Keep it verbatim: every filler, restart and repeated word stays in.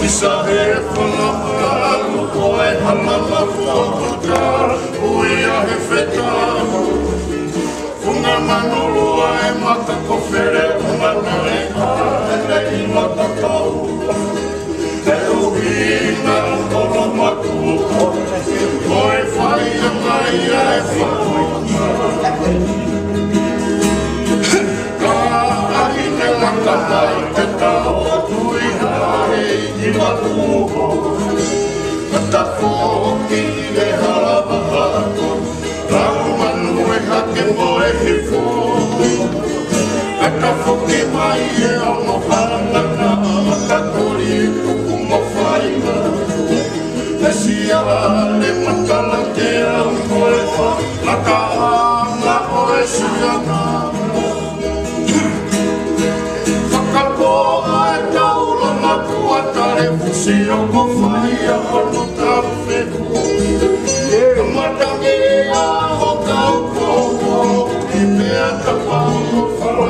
Isa he fanga malu ko e hala malu o ka ui a he fetau. Funga manulu a e maka ko fere unga nai a e lei maka kau. He uhinga o tolo matu ko e fai a mai a e fai. Ka ahi ke laka mai ke tau tui hai i makuho. Ka ta foki i le hala mahako. Kau manu e hake mo e hifo. Ka ta foki mai e ono halangana. Ka kori tuku mo fai ma. Ka sia le makala ke au ko e fa. Maka ama ko e sia ma. Fakapō e taula ma kua tale fusi o ko fai a hono tau feku. Ka matangi a ho kau kō i mea ka pau o fala.